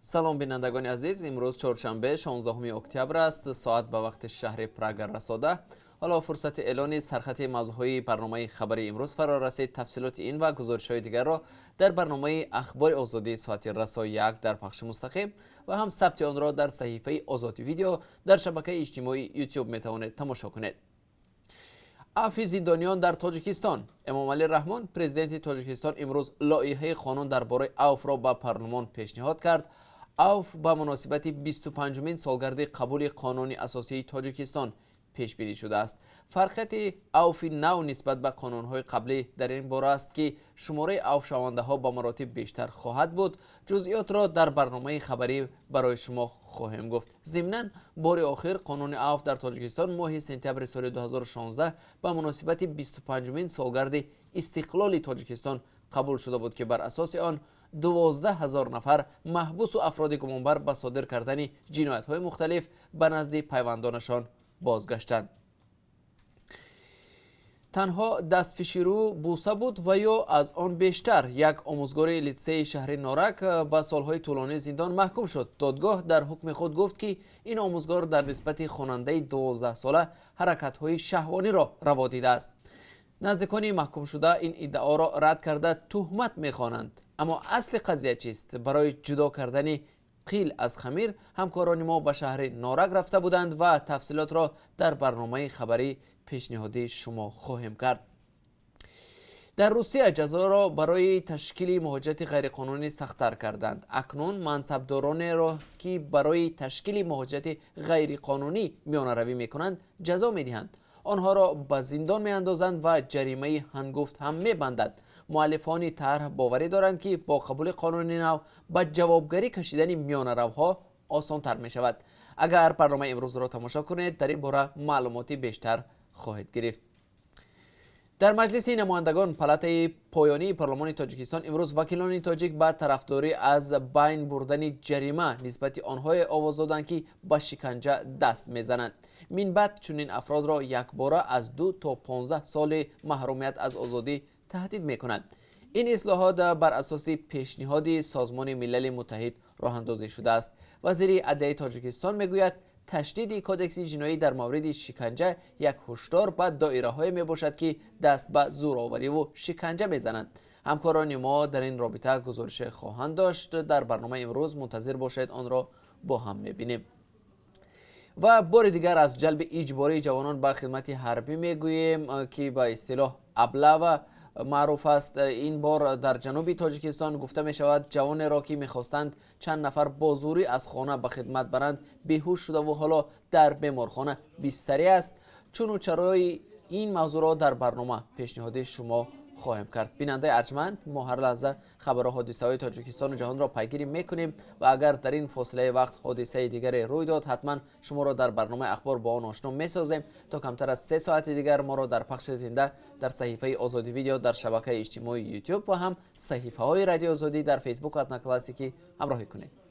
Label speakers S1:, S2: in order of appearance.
S1: Салом, бинандагони азиз. Имрӯз чоршанбе, 16 октябр аст. Соат ба вақти шаҳри Прага расода. Ҳоло фурсати эълони сархати мавзӯъҳои барномаи хабарии имрӯз фаро расид. Тафсилоти ин ва гузоришҳои дигарро дар барномаи Ахбори Озодӣ соати расо 1 дар пахши мустақим ва ҳам сабти онро дар саҳифаи Озодӣ Видео дар шабакаи иҷтимоии Ютуб метавонед тамошо кунед. Афви зиндониён дар Тоҷикистон. Эмомалӣ Раҳмон, президенти Тоҷикистон, имрӯз лоиҳаи қонун дар бораи авфро ба парлумон пешниҳод кард. Авф ба муносибати 25-умин солгарди қабули Қонуни асосии Тоҷикистон пешбинӣ шудааст. Фарқияти авфи нав нисбат ба қонунҳои қаблӣ дар ин бора аст, ки шумораи авфшавандаҳо ба маротиб бештар хоҳад буд. Ҷузъиётро дар барномаи хабарӣ барои шумо хоҳем гуфт. Зимнан, бори охир қонуни авф дар Тоҷикистон моҳи сентябри соли 2016 ба муносибати 25-умин солгарди истиқлоли Тоҷикистон қабул шуда буд, ки бар асоси он 12 000 нафар маҳбусу афроди гумонбар ба содир кардани ҷиноятҳои мухталиф ба назди пайвандонашон бозгаштанд. Танҳо дастфиширу буса буд ва ё аз он бештар? Як омӯзгори литсеи шаҳри Норак ба солҳои тӯлонии зиндон маҳкум шуд. Додгоҳ дар ҳукми худ гуфт, ки ин омӯзгор дар нисбати хонандаи 12-сола ҳаракатҳои шаҳвониро раво дидааст. Наздикони маҳкумшуда ин иддаоро рад карда, туҳмат мехонанд. Аммо асли қазия чист? Барои ҷудо кардани қил аз хамир ҳамкорони мо ба шаҳри Норак рафта буданд ва тафсилотро дар барномаи хабарӣ пешниҳоди шумо хоҳем кард. Дар Русия ҷазоро барои ташкили муҳоҷирати ғайриқонунӣ сахттар карданд. Акнун мансабдоронеро, ки барои ташкили муҳоҷирати ғайриқонунӣ миёнаравӣ мекунанд, ҷазо медиҳанд. Онҳоро ба зиндон меандозанд ва ҷаримаи ҳангуфт ҳам мебанданд. Муаллифони тарҳ боварӣ доранд, ки бо қабули қонуни нав ба ҷавобгарӣ кашидани миёнаравҳо осонтар мешавад. Агар барномаи имрӯзро тамошо кунед, дар ин бора маълумоти бештар хоҳед гирифт. Дар Маҷлиси намояндагон, палатаи поёнии парлумони Тоҷикистон, имрӯз вакилони тоҷик ба тарафдорӣ аз байн бурдани ҷарима нисбати онҳое овоз доданд, ки ба шиканҷа даст мезананд. Минбаъд чунин афродро якбора аз 2 то 15 соли маҳрумият аз озодӣ таҳдид мекунанд. Ин ислоҳот бар асоси пешниҳоди Созмони Милали Муттаҳид роҳандозӣ шудааст. Вазири адлияи Тоҷикистон мегӯяд, ташдиди Кодекси ҷиноӣ дар мавриди шиканҷа як ҳушдор ба доираҳое мебошад, ки даст ба зӯровариву шиканҷа мезананд. Ҳамкорони мо дар ин робита гузорише хоҳанд дошт. Дар барномаи имрӯз мунтазир бошед, онро бо ҳам мебинем. Ва бори дигар аз ҷалби иҷбории ҷавонон ба хидмати ҳарбӣ мегӯем, ки ба истилоҳ облава маъруф аст. Ин бор дар ҷануби Тоҷикистон, гуфта мешавад, ҷавонеро, ки мехостанд чанд нафар бо зӯрӣ аз хона ба хидмат баранд, беҳуш шудаву ҳоло дар беморхона бистарӣ аст. Чуну чарои ин мавзӯъро дар барнома пешниҳоди шумо хоҳем кард. Бинандаи арҷманд, мо ҳар лаҳза хабару ҳодисаҳои Тоҷикистону ҷаҳонро пайгирӣ мекунем ва агар дар ин фосилаи вақт ҳодисаи дигаре рӯй дод, ҳатман шуморо дар барномаи ахбор бо он ошно месозем. То камтар аз 3 соати дигар моро дар пахши зинда дар саҳифаи Озодӣ Видео дар шабакаи иҷтимоии Ютуб ва ҳам саҳифаҳои Радиои Озодӣ дар Фейсбук, Одноклассники ҳамроҳӣ кунед.